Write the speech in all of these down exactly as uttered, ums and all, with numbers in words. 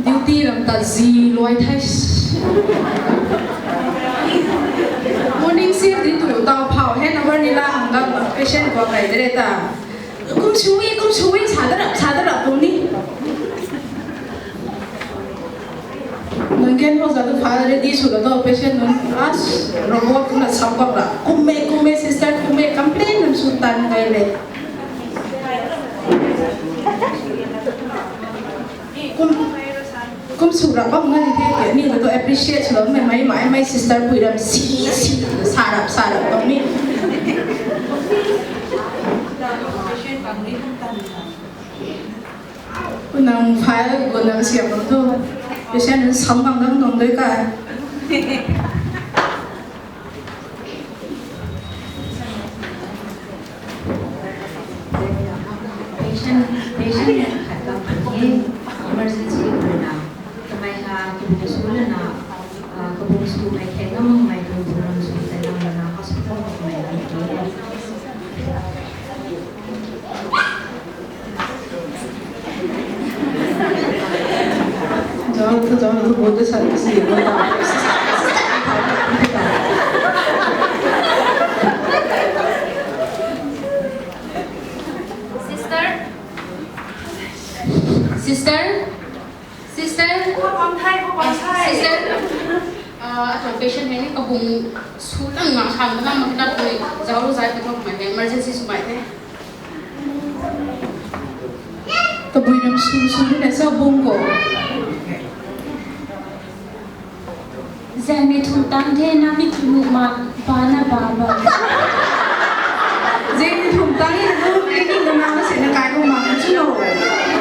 Duty ram ta zi luai thai. Morning shift di tu tau phau he number ni la hang ga patient ko kai de ta. Kum sui, kum sui, sa da rap, sa da rap tu ni. Nang gen ho za tu pha ready sw la tu patient nunc as robot kumna sam bam la. Kum me, kum me sister, kum me complain nam sw tan kai le. Kum, kum sw rap bam ngai the ke ni tu appreciate sw lo me mai mai mai sister pui ram si si sa rap sa rap bam ni. Patient bang ni kum tan. Nang file gun nang siam bam tu. Patient sam bang nang nong doi ka. Patient, patient khat bam ni emergency rui na. Kamei ha kabung sw lana, ah, kabung sw mai khe ngam mai tu bung ram sw tai lam lana hospital mai ni. Jauh tu, jauh tu, bote sa kasi ko ta. Sister? Sister? Sister? Sister? Ah, ato patient hei ni kabung sw lang nga khang na mak na pui. Jauh zai ka thok mai the, emergency sw mai the. Tabui nam sum sum ni na sa bung ko. Zani thum tang the na mi thum ma ba na ba ba. Zani thum tang ni tu ni ni na na se na kai ko ma chu lo.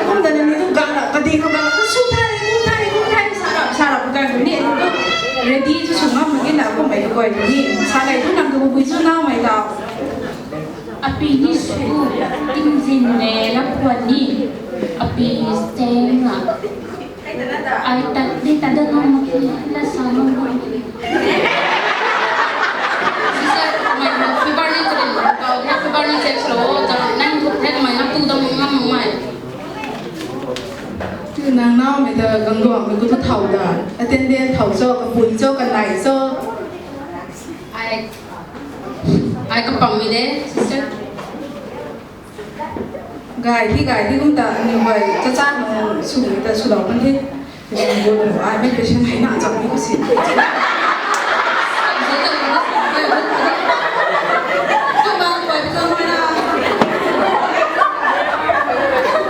Kum da na ni tu gang la ka ding ka ba ka su thai, kum thai, kum thai, sa rap, sa rap ka ni tu ready tu sum ma ma ni na ko mai ko ni. Sa lai tu nang tu bui chu na mai ta. Api ni su, ting zin le la kwan ni, api steng na. Ai tat di tat da nong mak ni, la sa nong mak ni. Sister, mai na fever ni trin, kau na fever ni check lo, jang nang thuk thek mai na tu da mong ngam mong mai. Tu nang nau mai da gang duang mai ku tu thau da, attendant thau cho, kapui cho, kanai cho. Ai, ai kapam mi de, sister. Gai thi, gai thi kum ta, ni bai, cha cha nung sum ta sw lou kan thi. Ni bai, ai mi patient hai na chak ni ko si.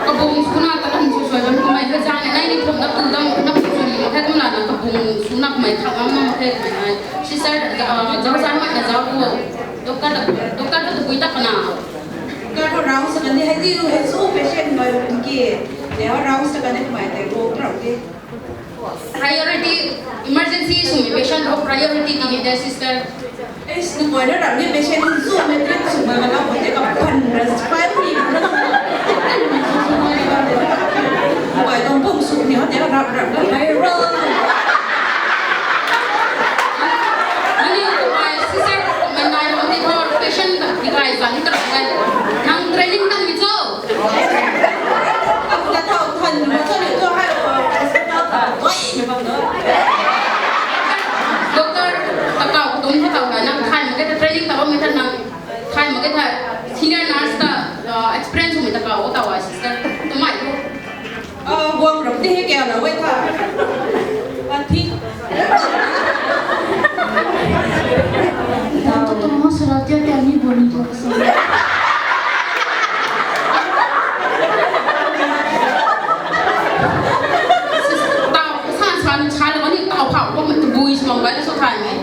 Kabung sw na ta kan sw sw kan kumai ka jang nai ni thum na pu dam na pu sw ni ma khe kum la na kabung sw na kumai khang am na ma khe kumai nai. Sister, ah, jauh sa mai na jauh ko. Doctor ta, doctor ta pui ta kana. Doctor round sa kan ni hai di hai su patient mai ru ki. Te round sa kan ni mai te ko pro ki. Priority, emergency sw patient ho priority di de sister. Is ni koi na ram ni patient zu me trip sw ma la ko te ka pan ras file ni na. Koi tong pung sw ni ho te rap rap la hai ro. Ani ko ai sister ko man nai ram ni ho patient di kai zang ta ram nai. Nang training nang mi cho. Ka thau than ma cho ni cho hai ko. Oi, mi bang do. Doctor, ta kau tum ta kau na nang khai ma ke ta training ta bam mi ta nang khai ma ke ta senior nurse ta, ah, experience mi ta kau ta wa sister. Tu mai ko. Ah, guang ram ti he kya na wei ta. Pan thi. Tau tu mo sura tia tia ni boni tu sa. Tau san san san ni tau phau ko tabui sumang bai so thai ni.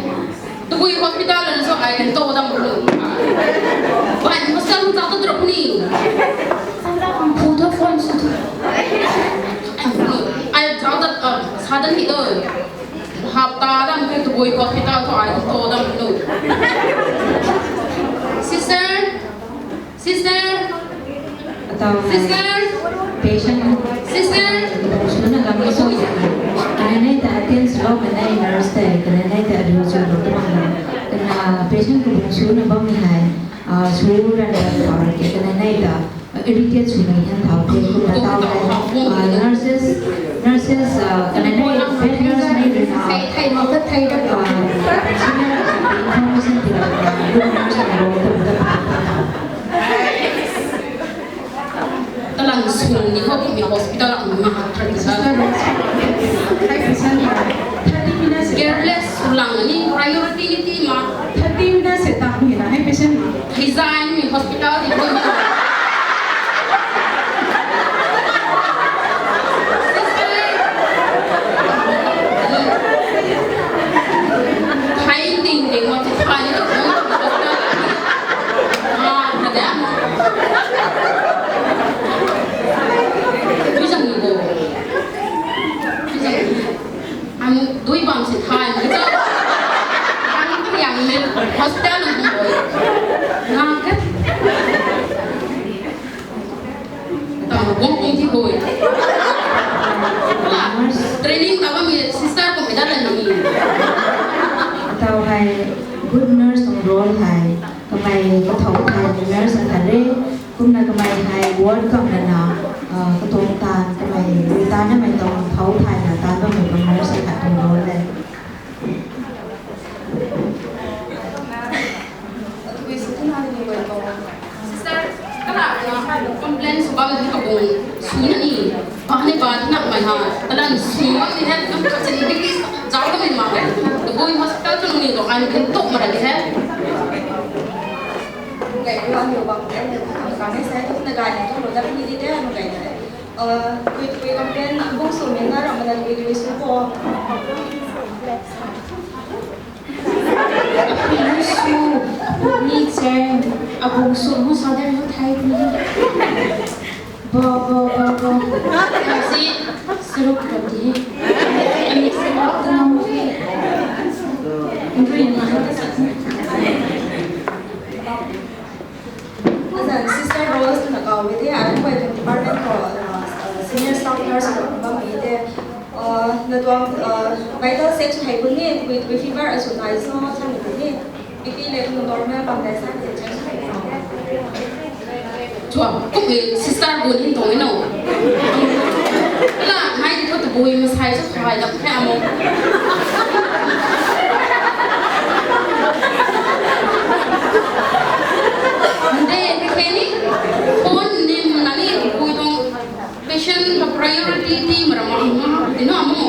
Tabui hospital na so ai kan to dam lu. Bai hospital hung zau tu drop ni. San da kang phu tho phone su tu. Ai zau da, ah, sa da ni do. Hapta dam ke tabui hospital tho ai to dam lu. Sister, sister, atau sister, patient, sister, suna kami so. Kanai nai ta attend sw lou, kanai nurse ta, kanai nai ta adu sw lou tu bang na. Kana patient ko suna bam ni hai, ah, sura na ta ke kanai nai ta irritate sw nai han thau te ko ta tau, ah, nurse Talan sung ni ho mi hospital ang ma thirty sa. Careless sw lang ni priority ni ti ma. Thirty minutes se tak ni na hai patient. Hizai ni hospital di ko. Hai ding ding ma ti thai ni. Ah, ada. Bisa ni ko. Bisa ni. Ang dui bam si thai ni. Ang yang ni hospital ang ko. Nga ka. Tau bong bong ti hoi. Training tau mi sister ko medal na ni. Tau hai good nurse tang role hai. Kamei kathau thai nurse khat re. Kumna kamei hai ward kam na na, ah, katuang taan kamei taan na mei tang thau thai na taan bammei nurse khat tang role le. Sister, kana na complain sw bam ni kabung sw na ni. Ba ni ba ni nak mai ha. Talan sw bam ni hai kam ka chin big is jao na mai ma hai. The boy hospital tu ni to kan kan tok ma hai. Ngai ko ni bam ni kan ni sai tu na ga ni tu lo da ni di de no ngai na. Uh, kui kui complain bung sw mi na ram na kui kui sw ko. Pinu sw, ni cheng, abung sw mu sa de mu thai ni. Bo, bo, bo, bo. Kasi, siruk kati. Ani siruk tanam ki. Nrui na. Azan Sister Rose na kau e the, ai kum bai tuang department khou, uh, uh, senior staff nurse khou bam e the. Uh, na tuang, uh, vital sex hei bun ni, tabui tabui fever asu nai so, sa ni bun ni. B P level normal bam dai sa ni, check hei bun. Chua, kum e sister bun ni tuang e no. La, nai di thu tabui masai sa khai dam khe amo. Nde, khe ni, phone ni, na ni, tabui tuang patient ka priority ti mara ma, ma, ti no amo.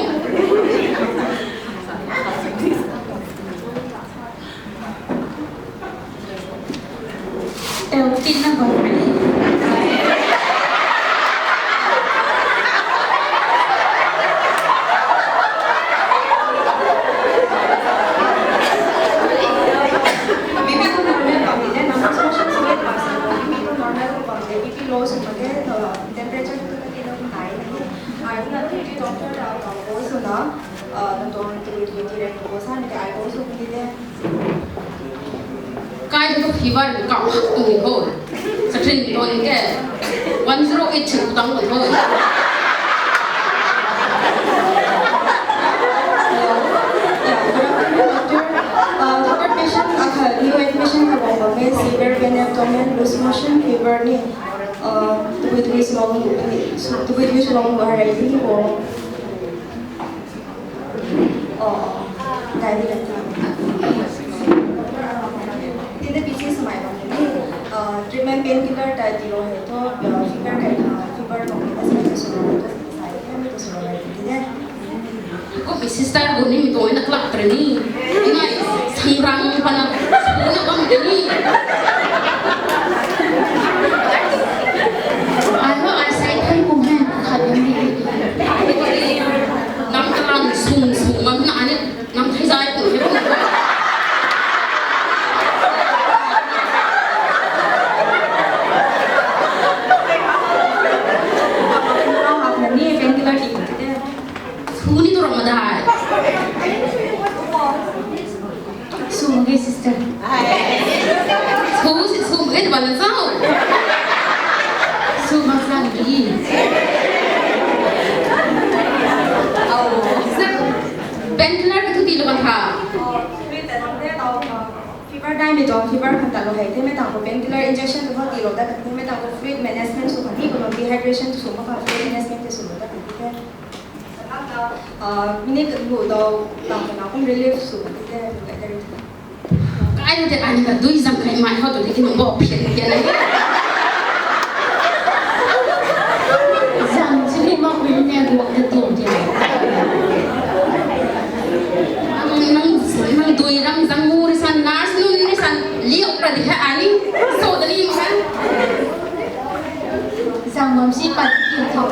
Tel tin na bam ni. Maybe tu normal bam ni de, number social sini bam sa, maybe tu normal bam de, B P low sw mak ge, uh, temperature tu ka tin na nai na ni. Ai na tu ki doctor da ka ko sw na, uh, na tuang tu tu direct ko sa ni ai ko sw ni de. Kai tu fever ka tu ni ho. Sa trin tu ni ke. One zero eight chu tang ko ho. Doctor, uh, doctor, patient akhat new admission ka bam bam e, severe pain, abdomen, loose motion, fever ni. Uh, tabui tabui swlou, tabui tabui swlou, harai ni bo. Oh, dai di dai di. Tinte B C swmei bam ni, uh, treatment painkiller dai di lo hei thu, uh, fever kai, uh, fever bam ni, asmei tu swlou, tu sai, asmei tu swlou dai di de. Ko mi sister ko ni mi tuang na klak tre ni. Nai, sangrang pana, na bam ni. Ai ho, ai sai thai kum hai, khat ni. Nang kalan sung sung bam na ni, nang thai zai kum ni. Nang hak na ni, painkiller di kum ni de. Sw ni tu ram madai. Sw mak ge sister. Sw si sw mak ge bala sao. Sw mak sang di. Sister, painkiller ka tu di lo bam tha. Fever dai mi tuang, fever khan ta lo hei the, mei tang ko painkiller injection tu ho di lo da kan the, mei tang ko fluid management sw kan the, ko dehydration tu sw mak kan fluid management tu sw lo da kan the. Minute lu dou, lam kana kum relief sw ka tei, ka tei. Kai lu tei ani ka dui zam kai mai ho tu di ki nung bo phian phian ai. Zam sini mak ni ne bu ka tiam tiam. Nang, nang dui ram zang mu ri san, nurse nunc ri san, liu ra di ha ani. So da ni ma. Zang bam si pat ki tho.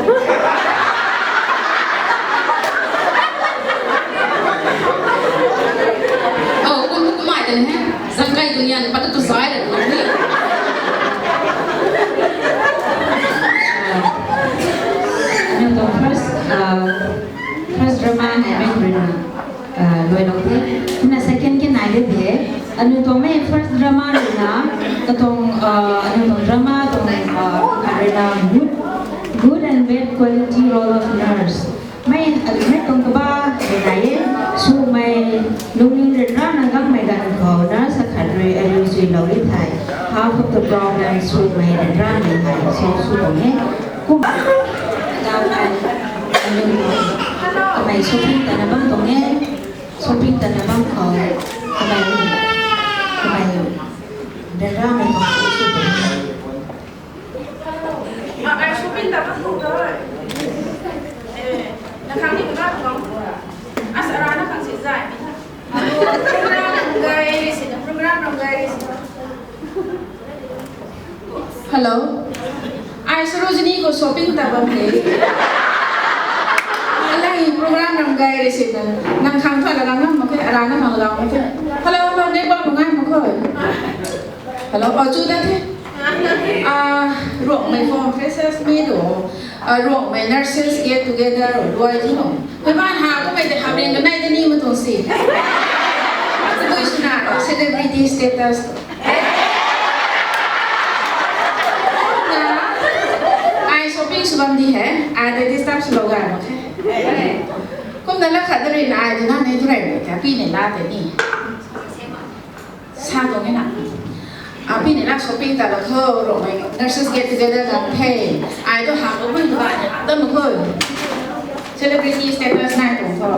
Oh, kum, kum mai den he. Zang kai dunian pat tu zai den ni. Nang tuang first, uh, first drama hei mei rui na, uh, luai lou the. Kumna second ke nai de the. Anu tuang mei first drama rui na, katuang, uh, anu tuang drama tuang, uh, khat rui na good, good and bad quality role of nurse. Mei, mei tuang kaba rui na e, swmei lungning ryanra na gangmei ganv khou nurse akhat rui ariu zuilou e thei. Half of the problem swmei ryanra ni hei solve sw tuang e. Kum, adau hei, anu, kamei shopping tana bam tuang e. Shopping tana bam khou, kamei, kamei, ryanramei tuang sw tuang e. Ah, ai shopping ta bam tuang e. Eh, na khang ni kaba tuang. As ara na khang si zai. Program ram gay si na, program ram gay si na. Hello. Ai Sarojini khou shopping ta bam the. Alai program ram gay ri si na. Nang khang thu lagam mak khe, ara na khang lagam mak khe. Hello, hello, ne bam ngai mak khe. Hello, oh, chu da the. Ah, Rongmei form freshers meet o. Ah, Rongmei nurses get together o. Luai thi no. Mei ban ha, kummei tei ha, reng kanei tei ni ma tuang si. Tabui swna, celebrity status. Na, ai shopping sw bam di he, ai tei disturb swlou gay mak khe. Kumna la khat da rui na, ai tei na nei tu rei mei ta, pi nei la tei ni. Sa tuang e na. Api ni na shopping ta la kho, Rongmei nurses get together kan the. Ai tu ha ko bun ba ni ha ta ma kho. Celebrity status nai tuang kho.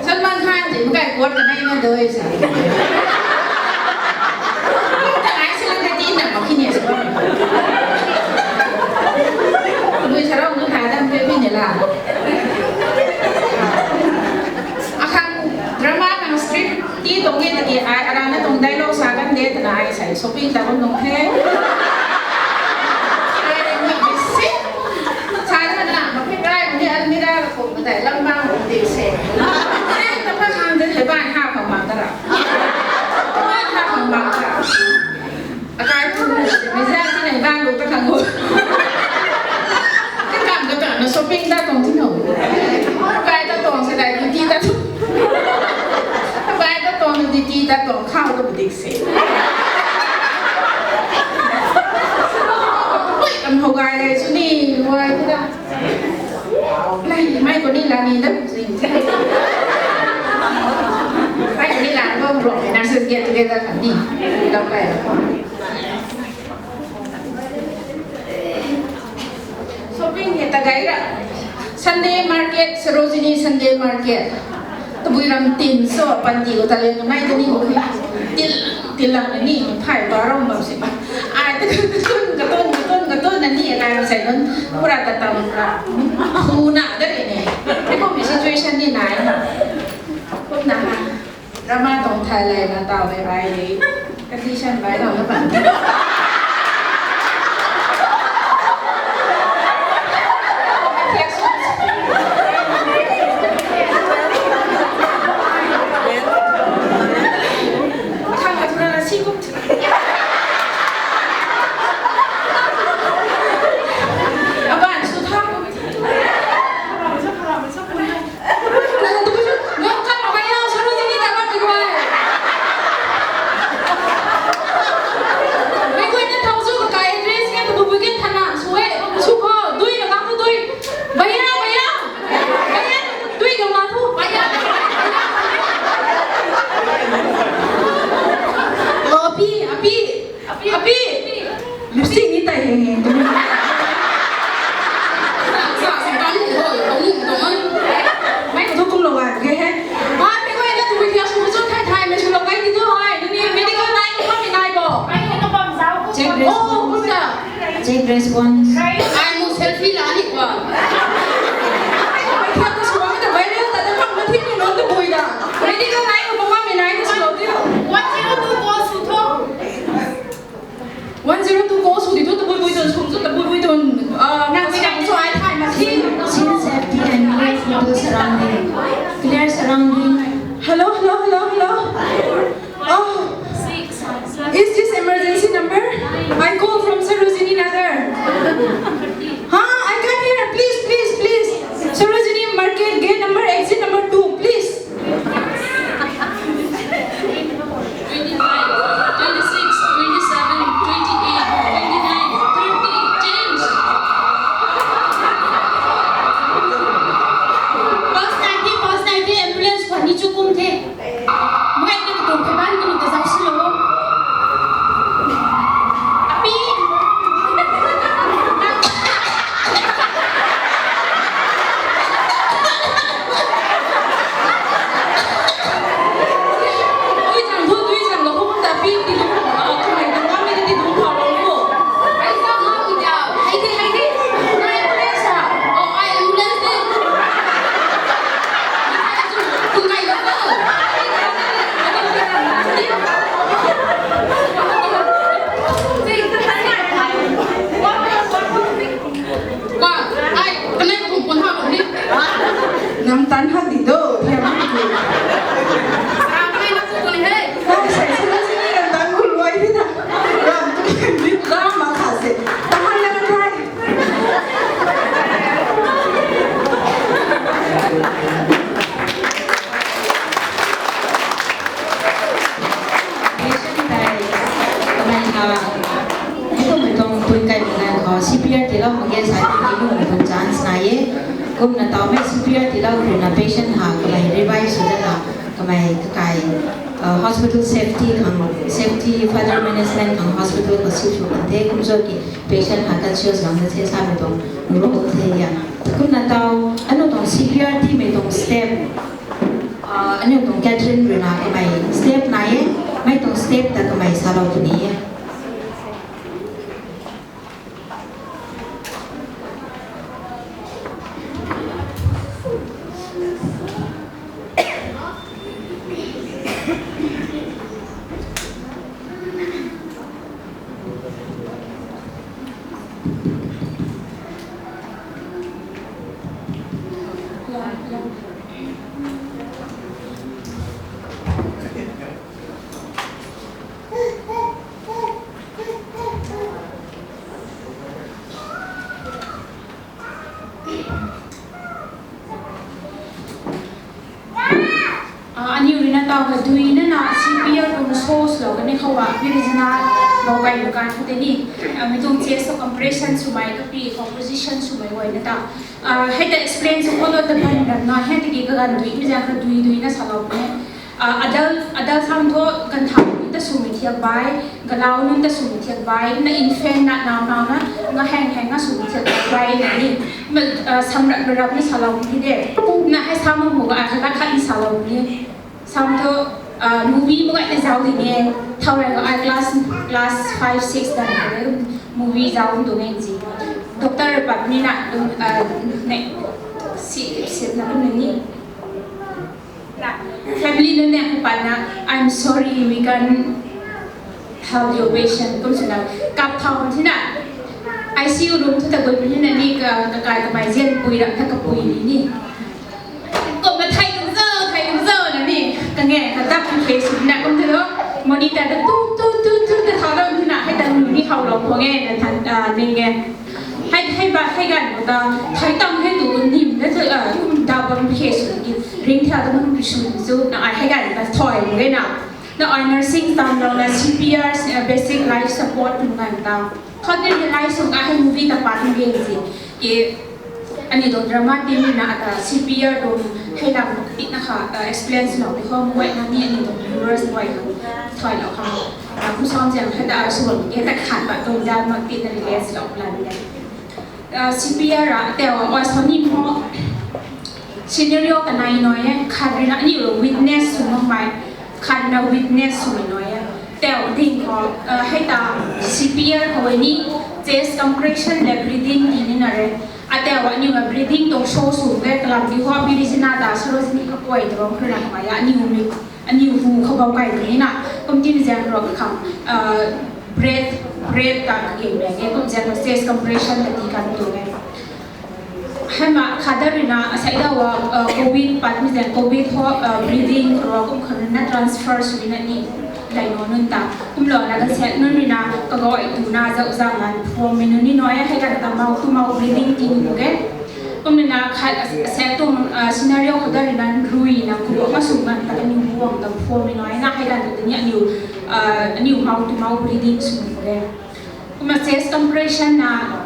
Salman Khan ji makai quote kanei na doi sa. Ai celebrity na ma kini sa. Lui sarau nu tha dam pe pi ni la. Akhang drama khang script ti tuang e tiki ai arana tuang dialogue sa kan de twna ai sei shopping ta bam nung the. Ai ni bisi. Sa na na, ma phi kai ni almirah la kum dai lam bang kum di se. Ai ta pa khang de thei bai ha khang bang ta ra. Bai ha khang bang ta ra. Akai tu, mei zak si nei bang lu ta khang o. Kakam kakam na shopping ta tuang ti no. Bai ta tuang se dai ti ta tu. Bai ta tuang di ti ta tuang khau ta dik se. Ui, am hou gai le chu ni, wai ta. Lai, mai ko ni la ni da, zing. Mai ko ni la ko, bro, nurses get together kan ni. Lau kai. Shopping hei ta gai ra. Sunday market, Sarojini Sunday market. Tabui ram tin so, panty ko ta le nai ta ni ko. Til, til lang ni, phai ba ram bam si ba. Ai, ta tun, ka tun, ka tun, ka tun, na ni, ai, ma sai nun, pura ta tam ra. Hu na, da ri ne. Ai, kum situation ni nai na. Kum na ha. Drama tuang thai lai na tau de bai de. Condition bai na na ban. Akhang ka thura na si kum. Aban sw tha. Nang tu, nang kan ma kaya, Sarojini ta kan di koi. Mei koi na thau zu ka kai dress ke tu bu ke thana, sue, sukho, dui na ka tu dui. Bhaiya, bhaiya. Bhaiya, dui ka ma tu, bhaiya. Api, api. Api, api. Lipstick ni tai heng heng tu. Sa, sa, sa, kanu, hoi, kanu, kanu, Take response. Ai mu selfie la ni kwa. Ai khat ta suang ta viral ta da kam na thik ni non ta bui da. Ready ka nai ko pa mi nai ta suang ti. One zero two call su tho. One zero two call su di tu ta bui bui tun sum tu ta bui bui tun. Ah, nang si nang su ai thai ma si. Sin safety and clear photo surrounding. Clear surrounding. Hello, hello, hello, hello. Oh, is this emergency number? I call from Sarojini Nagar. Huh? I can't hear. Please, please, please. Sarojini Market, gate number, exit number two, please. Twenty-five, twenty-six, twenty-seven, twenty-eight, twenty-nine, thirty, change. Pulse ninety, pulse ninety, ambulance khwan ni chu kum the. Mei na katum khe ban kanu ka zau si lo. Api. Tui zang thu, tui zang lo, kum ta pi ti lu, ah, tumei ta ngam mi ta ti lu, pa lo lu. Ai sa ha ki ta. Hai de, hai de. Nai ambulance ha. Oh, ai ambulance de. Kum kai lo. Wa, ai, kanai kum pun ha lo ni. Nam tan ha di do, thiam ha di. Sa kai na ku ni he. Ai, sai, sai, sai, nam tan ku luai di na. Ram tu kan di, ram ma kha se. Tahan na kan thai. Patient tei, kamei ha, mi tuang, mi tuang pun kai pun nai khou C P R tiilou mak ge sa ti ni kum mi tuang chance nai e. Kumna taw mei C P R tiilou khou na patient ha kamei revive sw dana kamei kakai, uh, hospital safety khang, safety further management khang hospital khou shift sw kan the. Kum cho ki patient ha conscious lang na se sa mi tuang role the ya. Kumna taw anu tuang C P R tiimei tuang step, ah, aniu tuang Catherine rui na kamei step nai e, mei tuang step ta kamei salou puni e. Ah, aniu rui na taw kaduina na C P R tuang source lou kani khou a, mi rui na bou kai lu kan khou tei ni, ah, mi tuang chest khou compression swmei kapi khou position swmei guay na ta. Ah, hei ta explain sw khou lo ta ban ram na, hei ta ki kaganv dui mi zang kha dui dui na salou ne. Ah, adult, adult sam thu kan thau nunc ta swmei thiak bai, galau nunc ta swmei thiak bai, na infant na nau nau na, na heng heng na swmei thiak bai na ni. Ma, ah, samrat marap ni salou ni de. Na hei sam mu ga, ah, khat khat ni salou ni. Sam thu, ah, movie mak ai na zau di nge. Thau rai ga ai class, class five, six dan movie zau tu nge ji. Doctor pat ni na, ah, ne, si, si na kum ni. Na, family nunc ne hu patna, "I'm sorry, we can't help your patient." Kum swna, kap thau kum tina, I C U room thu ta gui kum tina ni ka, kakai kamei zian pui ram ta kapui ni ni. Kum na thai kum zo, thai kum zo na ni, kange, katap kum khe swna kum tilo, monitor ta tu, tu, tu, tu, ta thau lo tina, hei ta nu ni hau lo kum nge, na than, ah, ni nge. Hei, hei ba, hei gan ta, thai tam hei tu nim na tu, ah, kum da bam khe sw ki, ring thau ta kum sw sw, na ai hei gan ta thoi nge na. Na ai nursing tam lo na C P R, uh, basic life support kum ngan ta. Khou tei realize sw ka hei movie ta pat nge si. Ki, ani tuang drama team na ata C P R tuang hei lam ti na kha, uh, explain sw lo khou, muai na ni ani tuang viewers muai kha, thoi lo kha. Uh, kum sam ziang kha ta sw lo, ke ta khat ba tuang drama ti na realize lo plan de. Ah, C P R a, tei wa, wa sa ni mo. Scenario kanei nai e, khat rui na aniu witness sw makmei, khat na witness sw nai e. Tei wa ding khou, ah, hei ta C P R khou ni, Chest compression le breathing ti nina re. Ata wa aniu na breathing tuang show sw ge kalam di ho, pi ri zina ta saro zini ka poi ta bam khana kamai ya aniu mi, aniu hu kha bau kai ni na. Kum ti mi zang ro ka kham, uh, breath, breath ta ka gen le ge, kum zang chest compression ta ti kan tu ge. Hema khada rina, asai da wa, uh, covid pat mi zang covid ho, uh, breathing ro kum khana transfer sw na ni. Lai no nun ta. Kum lo na ka set nun rina, ka goi tu na zau zau na, form mi nun ni noi, hei kan ta mouth to mouth breathing ti nu ge. Kum rina khat, set tuang, uh, scenario khada rina rui na, ku ma sw man ta ni buang ta form mi noi na, hei kan ta ni aniu, uh, aniu mouth to mouth breathing sw nu ge. Kumna chest compression na,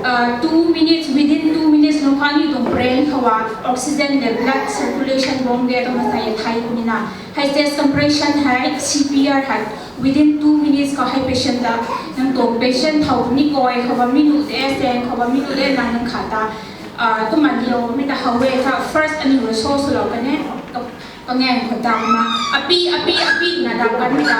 uh, two minutes, within two minutes nung kha aniu tuang brain khou a oxygen le blood circulation bam ge twna sa e thai kumna. Hei chest compression hei C P R hei within two minutes khou hei patient ta, nang tuang patient thow ni koi khou bam mi nu de, seng khou bam mi nu de, nang nang kha ta, uh, kumna liu mi ta how e ta first aniu na show swlou kan e. Ka, kangang khou dap na, api, api, api na dap kan ta.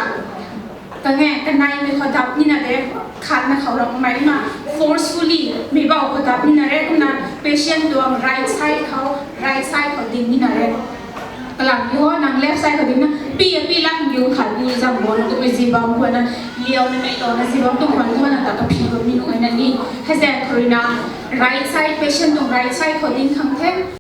Kangang, kanei mi khou dap nina de, khat na khou ram mai ma, forcefully, mi bau khou dap nina re, kumna patient tuang right side khou, right side khou ding nina re. Kalam di ho, nang left side khou ding na, pi, api lak yung khat ni zam bo na, tu mi zibam khou na, liu na mei to na zibam tu khwan khou na ta ka phi bam ni nu na ni. Hei zang khou rui na, right side, patient tuang right side khou ding khang the.